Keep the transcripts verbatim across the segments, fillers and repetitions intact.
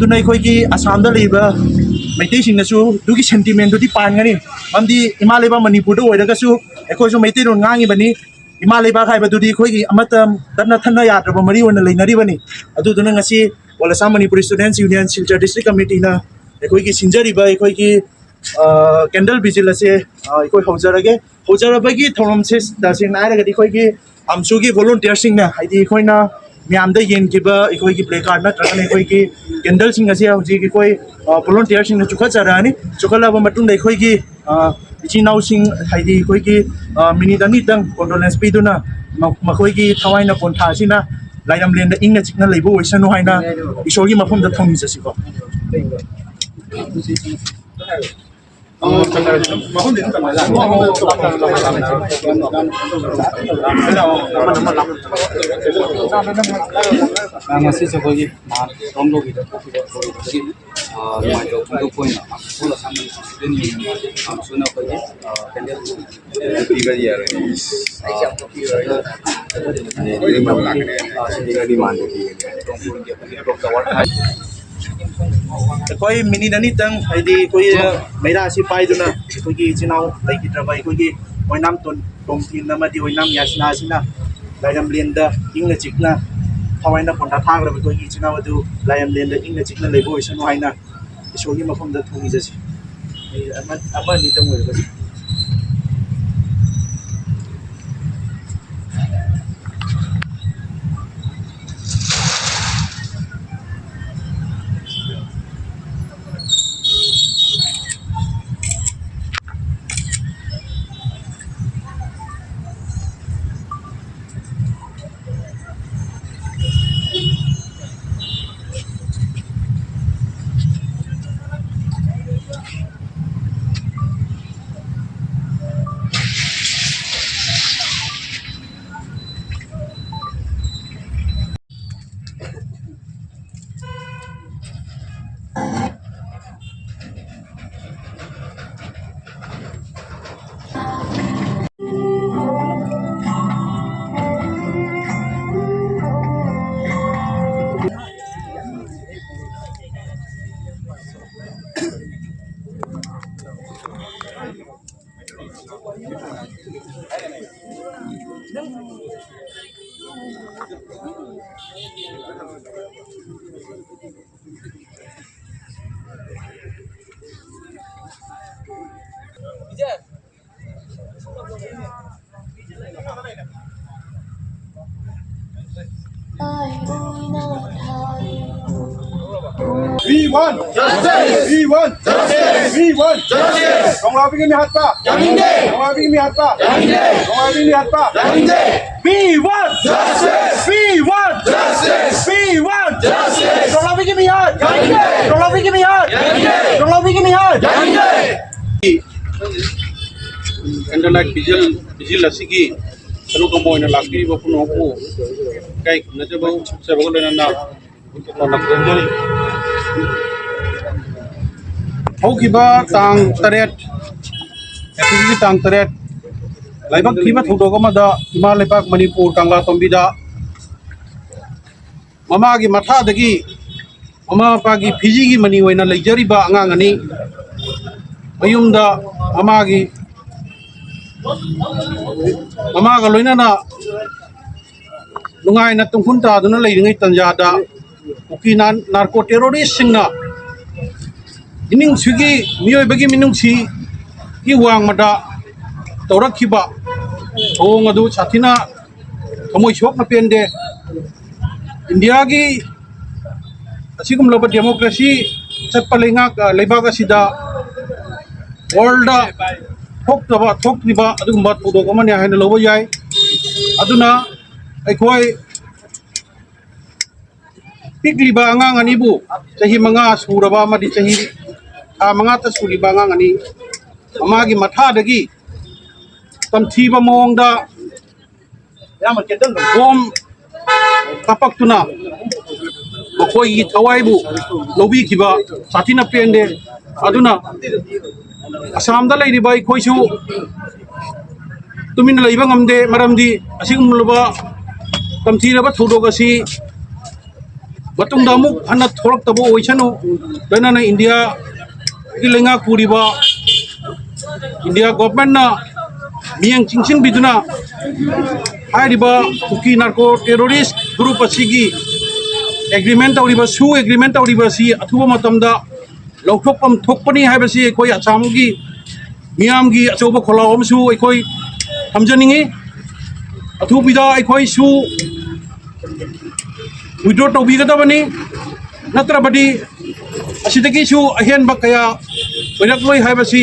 ꯑꯗꯨꯅ ꯑꯩꯈꯣꯏꯒꯤ ꯑꯁꯥꯝꯗ ꯂꯩꯔꯤꯕ ꯃꯩꯇꯩꯁꯤꯡꯅꯁꯨ ꯑꯗꯨꯒꯤ ꯁꯦꯟꯇꯤꯃꯦꯟꯗꯨꯗꯤ ꯄꯥꯟꯒꯅꯤ꯫ ꯃꯔꯝꯗꯤ ꯏꯃꯥ ꯂꯩꯕꯥꯛ ꯃꯅꯤꯄꯨꯔꯗ ꯑꯣꯏꯔꯒꯁꯨ ꯑꯩꯈꯣꯏꯁꯨ ꯃꯩꯇꯩꯂꯣꯟ ꯉꯥꯡꯉꯤꯕꯅꯤ꯫ ꯏꯃꯥ ꯂꯩꯕꯥꯛ ꯍꯥꯏꯕꯗꯨꯗꯤ ꯑꯩꯈꯣꯏꯒꯤ ꯑꯃꯠꯇ ꯇꯠꯅ ꯊꯠꯅ ꯌꯥꯗ꯭ꯔꯕ ꯃꯔꯤ ꯑꯣꯏꯅ ꯂꯩꯅꯔꯤꯕꯅꯤ꯫ ꯑꯗꯨꯗꯨꯅ ꯉꯁꯤ All Assam Manipuri Students Union Silchar District Committeeꯅ ꯑꯩꯈꯣꯏꯒꯤ ꯁꯤꯟꯖꯔꯤꯕ ꯑꯩꯈꯣꯏꯒꯤ candle vigil ꯑꯁꯦ ꯑꯩꯈꯣꯏ ꯍꯧꯖꯔꯒꯦ꯫ ꯍꯧꯖꯔꯕꯒꯤ ꯊꯧꯔꯝꯁꯦ ꯇꯁꯦꯡꯅ ꯍꯥꯏꯔꯒꯗꯤ ꯑꯩꯈꯣꯏꯒꯤ ꯑꯝꯁꯨꯒꯤ volunteerꯁꯤꯡꯅ, ꯍꯥꯏꯗꯤ ꯑꯩꯈꯣꯏꯅ ꯃꯌꯥꯝꯗ ꯌꯦꯟꯈꯤꯕ ꯑꯩꯈꯣꯏꯒꯤ placard ꯅꯠꯇ꯭ꯔꯒꯅ ꯑꯩꯈꯣꯏꯒꯤ candleꯁꯤꯡ ꯑꯁꯦ ꯍꯧꯖꯤꯛ ꯑꯩꯈꯣꯏ volunteerꯁꯤꯡꯅ ꯆꯨꯈꯠꯆꯔꯛꯑꯅꯤ꯫ ꯆꯨꯈꯠꯂꯕ ꯃꯇꯨꯡꯗ ꯑꯩꯈꯣꯏꯒꯤ ꯏꯆꯤꯟ ꯏꯅꯥꯎꯁꯤꯡ, ꯍꯥꯏꯗꯤ ꯑꯩꯈꯣꯏꯒꯤ minute ꯑꯅꯤꯇꯪ condolence ꯄꯤꯗꯨꯅ ꯃ-, ꯃꯈꯣꯏꯒꯤ ꯊꯋꯥꯏꯅ ꯄꯣꯟꯊꯥ ꯑꯁꯤꯅ ꯂꯥꯏꯔꯝꯂꯦꯟꯗ ꯏꯪꯅ ꯆꯤꯛꯅ ꯂꯩꯕ ꯑꯣꯏꯁꯅꯨ ꯍꯥꯏꯅ ꯏꯁꯣꯔꯒꯤ ꯃꯐꯝꯗ ꯊꯧꯅꯤꯖꯁꯤꯀꯣ꯫ ꯉꯁꯤꯁꯨ ꯑꯩꯈꯣꯏꯒꯤ ꯅꯍꯥꯟ ꯁꯣꯝꯂꯣꯝꯒꯤꯗ ꯊꯣꯛꯈꯤꯕ ꯊꯧꯗꯣꯛꯇꯨꯒꯤ, ꯑ, ꯅꯨꯡꯉꯥꯏꯇꯕ ꯐꯣꯡꯗꯣꯛꯄ ꯑꯣꯏꯅ ꯑꯝꯁꯨ ꯑꯁꯥꯝ ꯃꯅꯤꯄꯨꯔ ꯁ꯭ꯇꯨꯗꯦꯟ ꯌꯨꯅꯤꯌꯟ ꯑꯝꯁꯨꯅ ꯑꯩꯈꯣꯏꯒꯤ, ꯑ, ꯀꯦꯟꯗꯜ ꯄꯤꯕ ꯌꯥꯔꯣꯏ꯫ ꯑ, ꯑꯗꯨꯗꯤ ꯃꯥꯟꯗꯦ꯫ ꯑ, ꯁꯤꯗꯤ ꯃꯥꯟꯗꯦ꯫ ꯑꯩꯈꯣꯏ minute ꯑꯅꯤꯇꯪ, ꯍꯥꯏꯗꯤ ꯑꯩꯈꯣꯏ ꯃꯩꯔꯥꯁꯤ ꯄꯥꯏꯗꯨꯅ ꯑꯩꯈꯣꯏꯒꯤ ꯏꯆꯤꯟ ꯏꯅꯥꯎ ꯂꯩꯈꯤꯗ꯭ꯔꯕ ꯑꯩꯈꯣꯏꯒꯤ ꯑꯣꯏꯅꯥꯝ ꯇꯣꯟ-, ꯇꯣꯝꯊꯤꯟ ꯑꯃꯗꯤ ꯑꯣꯏꯅꯥꯝ ꯌꯥꯁꯅꯥ ꯑꯁꯤꯅ ꯂꯥꯏꯔꯝꯂꯦꯟꯗ ꯏꯪꯅ ꯆꯤꯛꯅ ꯊꯋꯥꯏꯅ ꯄꯣꯟꯊꯥ ꯊꯥꯈ꯭ꯔꯕ ꯑꯩꯈꯣꯏꯒꯤ ꯏꯆꯤꯟ ꯏꯅꯥꯎ ꯑꯗꯨ ꯂꯥꯏꯔꯝꯂꯦꯟꯗ ꯏꯪꯅ ꯆꯤꯛꯅ ꯂꯩꯕ ꯑꯣꯏꯁꯅꯨ ꯍꯥꯏꯅ ꯏꯁꯣꯔꯒꯤ ꯃꯐꯝꯗ ꯊꯧꯅꯤꯖꯁꯤ꯫ ꯑꯩ ꯑꯃ, ꯑꯃ ꯑꯅꯤꯇꯪ ꯑꯣꯏꯔꯒꯁꯨ꯫ We want justice. We want justice. We want justice. ꯅꯣꯡꯂꯥꯕꯤꯒꯤ ꯃꯤꯍꯥꯠꯄ ꯌꯥꯅꯤꯡꯗꯦ. ꯅꯣꯡꯂꯥꯕꯤꯒꯤ ꯃꯤꯍꯥꯠꯄ ꯌꯥꯅꯤꯡꯗꯦ. ꯅꯣꯡꯂꯥꯕꯤꯒꯤ ꯃꯤꯍꯥꯠꯄ ꯌꯥꯅꯤꯡꯗꯦ. We want justice. We want justice. We want justice. ꯅꯣꯡꯂꯥꯕꯤꯒꯤ ꯃꯤꯍꯥꯠ ꯌꯥꯅꯤꯡꯗꯦ. ꯅꯣꯡꯂꯥꯕꯤꯒꯤ ꯃꯤꯍꯥꯠ ꯌꯥꯅꯤꯡꯗꯦ. ꯅꯣꯡꯂꯥꯕꯤꯒꯤ ꯃꯤꯍꯥꯠ ꯌꯥꯅꯤꯡꯗꯦ. Candlelight vigil, vigil ꯑꯁꯤꯒꯤ ꯁꯔꯨꯛ ꯑꯃ ꯑꯣꯏꯅ ꯂꯥꯛꯄꯤꯔꯤꯕ ꯄꯨꯝꯅꯃꯛꯄꯨ ꯏꯀꯥꯏ ꯈꯨꯝꯅꯖꯕ ꯎꯠꯆꯕꯒ ꯂꯣꯏꯅꯅ ꯇꯣꯟꯅ ꯈꯨꯔꯨꯝꯖꯔꯤ꯫ ꯍꯧꯈꯤꯕ ꯇꯥꯡ ꯇꯔꯦꯠ, ꯑꯦꯄ꯭ꯔꯤꯜꯒꯤ ꯇꯥꯡ ꯇꯔꯦꯠ, ꯂꯥꯏꯕꯛ ꯊꯤꯕ ꯊꯧꯗꯣꯛ ꯑꯃꯗ ꯏꯃꯥ ꯂꯩꯕꯥꯛ ꯃꯅꯤꯄꯨꯔ ꯀꯪꯂꯥꯇꯣꯝꯕꯤꯗ ꯃꯃꯥꯒꯤ ꯃꯊꯥꯗꯒꯤ ꯃꯃꯥ ꯃꯄꯥꯒꯤ ꯐꯤꯖꯤꯒꯤ ꯃꯅꯤ ꯑꯣꯏꯅ ꯂꯩꯖꯔꯤꯕ ꯑꯉꯥꯡ ꯑꯅꯤ ꯃꯌꯨꯝꯗ ꯃꯃꯥꯒꯤ, ꯃꯃꯥꯒ ꯂꯣꯏꯅꯅ ꯅꯨꯡꯉꯥꯏꯅ ꯇꯨꯡꯈꯨꯟ ꯇꯥꯗꯨꯅ ꯂꯩꯔꯤꯉꯩ ꯇꯥꯟꯖꯥꯗ ꯀꯨꯀꯤ ꯅꯥꯔꯀꯣ ꯇꯦꯔꯣꯔꯤꯁꯁꯤꯡꯅ ꯏꯅꯤꯡꯁꯤꯒꯤ ꯃꯤꯑꯣꯏꯕꯒꯤ ꯃꯤꯅꯨꯡꯁꯤꯒꯤ ꯋꯥꯡꯃꯗ ꯇꯧꯔꯛꯈꯤꯕ ꯊꯧꯑꯣꯡ ꯑꯗꯨ ꯁꯥꯊꯤꯅ ꯊꯃꯣꯏ ꯁꯣꯛꯅ ꯄꯦꯟꯗꯦ꯫ ꯏꯟꯗꯤꯌꯥꯒꯤ ꯑꯁꯤꯒꯨꯝꯂꯕ ꯗꯦꯃꯣꯀ꯭ꯔꯦꯁꯤ ꯆꯠꯄ ꯂꯩꯉꯥꯛ, ꯂꯩꯕꯥꯛ ꯑꯁꯤꯗ ꯋꯥꯔꯜꯗ ꯊꯣꯛꯇꯕ, ꯊꯣꯛꯇ꯭ꯔꯤꯕ ꯑꯗꯨꯒꯨꯝꯕ ꯊꯧꯗꯣꯛ ꯑꯃꯅꯤ ꯍꯥꯏꯅ ꯂꯧꯕ ꯌꯥꯏ꯫ ꯑꯗꯨꯅ ꯑꯩꯈꯣꯏ ꯄꯤꯛꯂꯤꯕ ꯑꯉꯥꯡ ꯑꯅꯤꯕꯨ, ꯆꯍꯤ ꯃꯉꯥ ꯁꯨꯔꯕ ꯑꯃꯗꯤ ꯆꯍꯤ ꯊꯥ ꯃꯉꯥꯇ ꯁꯨꯔꯤꯕ ꯑꯉꯥꯡ ꯑꯅꯤ, ꯃꯃꯥꯒꯤ ꯃꯊꯥꯗꯒꯤ ꯇꯝꯊꯤꯕ ꯃꯑꯣꯡꯗ ꯕꯣꯝ ꯀꯥꯞꯄꯛꯇꯨꯅ ꯃꯈꯣꯏꯒꯤ ꯊꯋꯥꯏꯕꯨ ꯂꯧꯕꯤꯈꯤꯕ ꯁꯥꯊꯤꯅ ꯄꯦꯟꯗꯦ꯫ ꯑꯗꯨꯅ ꯑꯁꯥꯝꯗ ꯂꯩꯔꯤꯕ ꯑꯩꯈꯣꯏꯁꯨ ꯇꯨꯃꯤꯟꯅ ꯂꯩꯕ ꯉꯝꯗꯦ, ꯃꯔꯝꯗꯤ ꯑꯁꯤꯒꯨꯝꯂꯕ ꯇꯝꯊꯤꯔꯕ ꯊꯧꯗꯣꯛ ꯑꯁꯤ ꯃꯇꯨꯡꯗ ꯑꯃꯨꯛ ꯍꯟꯅ ꯊꯣꯛꯂꯛꯇꯕ ꯑꯣꯏꯁꯅꯨ꯫ ꯂꯣꯏꯅꯅ ꯏꯟꯗꯤꯌꯥꯒꯤ ꯂꯩꯉꯥꯛ ꯄꯨꯔꯤꯕ ꯏꯟꯗꯤꯌꯥ ꯒꯣꯚꯔꯟꯃꯦꯟꯠꯅ ꯃꯤꯠꯌꯦꯡ ꯆꯤꯡꯁꯤꯟꯕꯤꯗꯨꯅ ꯍꯥꯏꯔꯤꯕ ꯀꯨꯀꯤ ꯅꯥꯔꯀꯣ ꯇꯦꯔꯣꯔꯤꯁ ꯒ꯭ꯔꯨꯞ ꯑꯁꯤꯒꯤ ꯑꯦꯒ꯭ꯔꯤꯃꯦꯟ ꯇꯧꯔꯤꯕ, ꯁꯨ ꯑꯦꯒ꯭ꯔꯤꯃꯦꯟ ꯇꯧꯔꯤꯕ ꯑꯁꯤ ꯑꯊꯨꯕ ꯃꯇꯝꯗ ꯂꯧꯊꯣꯛꯐꯝ ꯊꯣꯛꯄꯅꯤ ꯍꯥꯏꯕꯁꯤ ꯑꯩꯈꯣꯏ ꯑꯁꯥꯝꯒꯤ ꯃꯤꯌꯥꯝꯒꯤ ꯑꯆꯧꯕ ꯈꯣꯜꯂꯥꯎ ꯑꯃꯁꯨ ꯑꯩꯈꯣꯏ ꯊꯝꯖꯅꯤꯡꯏ꯫ ꯑꯊꯨꯕꯤꯗ ꯑꯩꯈꯣꯏꯁꯨ ꯋꯤꯗ꯭ꯔꯣ ꯇꯧꯕꯤꯒꯗꯕꯅꯤ꯫ ꯅꯠꯇ꯭ꯔꯕꯗꯤ ꯑꯁꯤꯗꯒꯤꯁꯨ ꯑꯍꯦꯟꯕ ꯀꯌꯥ ꯑꯣꯏꯔꯛꯂꯣꯏ ꯍꯥꯏꯕꯁꯤ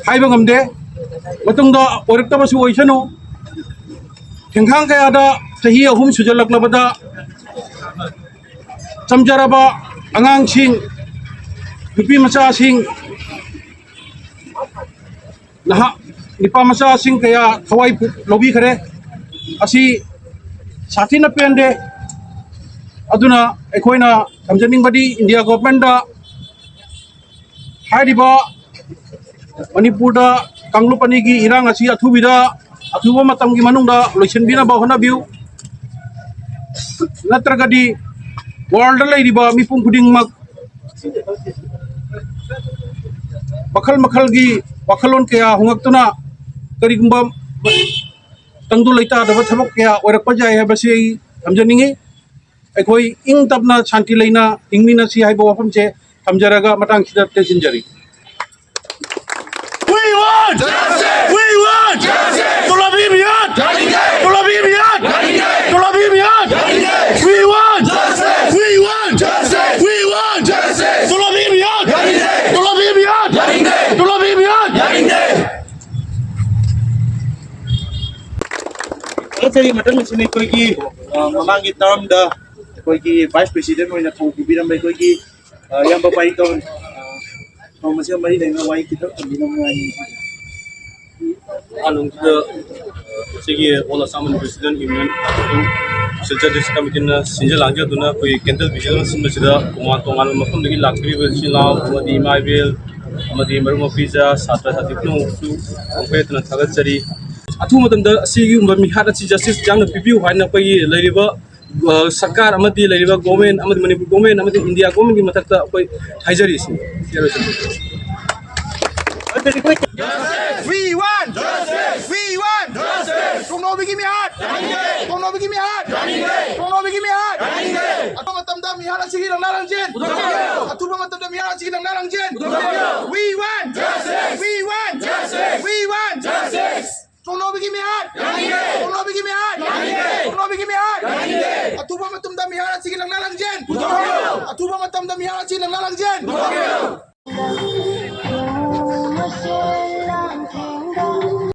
ꯍꯥꯏꯕ ꯉꯝꯗꯦ꯫ ꯃꯇꯨꯡꯗ ꯑꯣꯏꯔꯛꯇꯕꯁꯨ ꯑꯣꯏꯁꯅꯨ꯫ ꯊꯦꯡꯈꯥꯡ ꯀꯌꯥꯗ ꯆꯍꯤ ꯑꯍꯨꯝ ꯁꯨꯖꯜꯂꯛꯂꯕꯗ ꯆꯝꯖꯔꯕ ꯑꯉꯥꯡꯁꯤꯡ, ꯅꯨꯄꯤ ꯃꯆꯥꯁꯤꯡ, ꯅꯍꯥ ꯅꯤꯄꯥ ꯃꯆꯥꯁꯤꯡ ꯀꯌꯥ ꯊꯋꯥꯏ ꯄꯨ-, ꯂꯧꯕꯤꯈ꯭ꯔꯦ꯫ ꯑꯁꯤ ꯁꯥꯊꯤꯅ ꯄꯦꯟꯗꯦ꯫ ꯑꯗꯨꯅ ꯑꯩꯈꯣꯏꯅ ꯊꯝꯖꯅꯤꯡꯕꯗꯤ ꯏꯟꯗꯤꯌꯥ ꯒꯣꯚꯔꯟꯃꯦꯟꯗ ꯍꯥꯏꯔꯤꯕ ꯃꯅꯤꯄꯨꯔꯗ ꯀꯥꯡꯂꯨꯞ ꯑꯅꯤꯒꯤ ꯏꯔꯥꯡ ꯑꯁꯤ ꯑꯊꯨꯕꯤꯗ, ꯑꯊꯨꯕ ꯃꯇꯝꯒꯤ ꯃꯅꯨꯡꯗ ꯂꯣꯏꯁꯤꯟꯕꯤꯅꯕ ꯍꯣꯠꯅꯕꯤꯌꯨ꯫ ꯅꯠꯇ꯭ꯔꯒꯗꯤ ꯋꯥꯔꯜꯗ ꯂꯩꯔꯤꯕ ꯃꯤꯄꯨꯝ ꯈꯨꯗꯤꯡꯃꯛ ꯃꯈꯜ ꯃꯈꯜꯒꯤ ꯋꯥꯈꯜꯂꯣꯟ ꯀꯌꯥ ꯍꯣꯡꯂꯛꯇꯨꯅ ꯀꯔꯤꯒꯨꯝꯕ ꯇꯪꯗꯨ ꯂꯩꯇꯥꯗꯕ ꯊꯕꯛ ꯀꯌꯥ ꯑꯣꯏꯔꯛꯄ ꯌꯥꯏ ꯍꯥꯏꯕꯁꯤ ꯑꯩ ꯊꯝꯖꯅꯤꯡꯏ꯫ ꯑꯩꯈꯣꯏ ꯏꯪ ꯇꯞꯅ ꯁꯥꯟꯇꯤ ꯂꯩꯅ ꯍꯤꯡꯃꯤꯟꯅꯁꯤ ꯍꯥꯏꯕ ꯋꯥꯐꯝꯁꯦ ꯊꯝꯖꯔꯒ ꯃꯇꯥꯡꯁꯤꯗ ꯇꯦꯟꯁꯤꯟꯖꯔꯤ꯫ We want! We want! ꯒꯨꯂꯥꯕꯤ ꯃꯤꯍꯨꯠ! ꯒꯨꯂꯥꯕꯤ ꯃꯤꯍꯨꯠ! ꯒꯨꯂꯥꯕꯤ ꯃꯤꯍꯨꯠ! We want! We want! We want! ꯒꯨꯂꯥꯕꯤ ꯃꯤꯍꯨꯠ! ꯒꯨꯂꯥꯕꯤ ꯃꯤꯍꯨꯠ! ꯒꯨꯂꯥꯕꯤ ꯃꯤꯍꯨꯠ! ꯃꯊꯪ ꯃꯊꯪ ꯑꯁꯤꯅ ꯑꯩꯈꯣꯏꯒꯤ, ꯑ, ꯃꯃꯥꯡꯒꯤ ꯇꯔꯝꯗ ꯑꯩꯈꯣꯏꯒꯤ ꯚꯥꯏꯁ ꯄ꯭ꯔꯦꯁꯤꯗꯦꯟ ꯑꯣꯏꯅ ꯊꯧ ꯄꯨꯕꯤꯔꯝꯕ ꯑꯩꯈꯣꯏꯒꯤ, ꯑ, ꯏꯌꯥꯝꯕ ꯄꯥꯏꯇꯣꯟ, ꯑ, ꯊꯧꯔꯝ ꯑꯁꯤꯒ ꯃꯔꯤ ꯂꯩꯅꯕ ꯋꯥꯍꯩ ꯈꯤꯇꯪ ꯊꯝꯕꯤꯔꯝꯃꯨ ꯍꯥꯏꯅꯤꯡꯉꯤ꯫ ꯑꯍꯥꯟꯕꯗ ꯁꯤꯒꯤ All Assam Manipuri Student Union Silchar District Committeeꯅ ꯁꯤꯟꯖ ꯂꯥꯡꯖꯗꯨꯅ ꯑꯩꯈꯣꯏꯒꯤ candle vigil ꯑꯃ ꯁꯤꯟꯕꯁꯤꯗ ꯇꯣꯉꯥꯟ ꯇꯣꯉꯥꯟꯕ ꯃꯐꯝꯗꯒꯤ ꯂꯥꯛꯄꯤꯔꯤꯕ ꯏꯆꯤꯜ ꯏꯅꯥꯎ ꯑꯃꯗꯤ ꯏꯃꯥ ꯏꯕꯦꯜ ꯑꯃꯗꯤ ꯃꯔꯨꯞ ꯃꯄꯤꯖ ꯁꯥꯇ꯭ꯔ ꯁꯥꯇ꯭ꯔꯤ ꯄꯨꯝꯅꯃꯛꯁꯨ ꯈꯣꯡ ꯌꯩꯅ ꯊꯥꯒꯠꯆꯔꯤ꯫ ꯑꯊꯨꯕ ꯃꯇꯝꯗ ꯑꯁꯤꯒꯨꯝꯕ ꯃꯤꯍꯥꯠ ꯑꯁꯤ justice ꯌꯥꯝꯅ ꯄꯤꯕꯤꯌꯨ ꯍꯥꯏꯅ ꯑꯩꯈꯣꯏꯒꯤ ꯂꯩꯔꯤꯕ, ꯑ, ꯁꯔꯀꯥꯔ ꯑꯃꯗꯤ ꯂꯩꯔꯤꯕ government ꯑꯃꯗꯤ ꯃꯅꯤꯄꯨꯔ government ꯑꯃꯗꯤ ꯏꯟꯗꯤꯌꯥ governmentꯀꯤ ꯃꯊꯛꯇ ꯑꯩꯈꯣꯏ ꯍꯥꯏꯖꯔꯤ ꯁꯤꯅꯤ꯫ We want! We want! ꯇꯣꯡꯅꯣꯕꯤꯒꯤ ꯃꯤꯍꯥꯠ! ꯇꯣꯡꯅꯣꯕꯤꯒꯤ ꯃꯤꯍꯥꯠ! ꯇꯣꯡꯅꯣꯕꯤꯒꯤ ꯃꯤꯍꯥꯠ! ꯑꯊꯨꯕ ꯃꯇꯝꯗ ꯃꯤꯍꯥꯠ ꯑꯁꯤꯒꯤ ꯂꯪꯂꯥ ꯂꯪꯖꯦꯜ! ꯑꯊꯨꯕ ꯃꯇꯝꯗ ꯃꯤꯍꯥꯠ ꯑꯁꯤꯒꯤ ꯂꯪꯂꯥ ꯂꯪꯖꯦꯜ! We want! We want! We want! ꯇꯣꯡꯅꯣꯕꯤꯒꯤ ꯃꯤꯍꯥꯠ! ꯇꯣꯡꯅꯣꯕꯤꯒꯤ ꯃꯤꯍꯥꯠ! ꯄꯣꯛꯅꯣꯕꯤꯒꯤ ꯃꯤꯍꯥꯠ! ꯑꯊꯨꯕ ꯃꯇꯝꯗ ꯃꯤꯍꯥꯠ ꯑꯁꯤꯒꯤ ꯂꯪꯂꯥ ꯂꯪꯖꯦꯜ! ꯑꯊꯨꯕ ꯃꯇꯝꯗ ꯃꯤꯍꯥꯠ ꯑꯁꯤꯒꯤ ꯂꯪꯂꯥ ꯂꯪꯖꯦꯜ!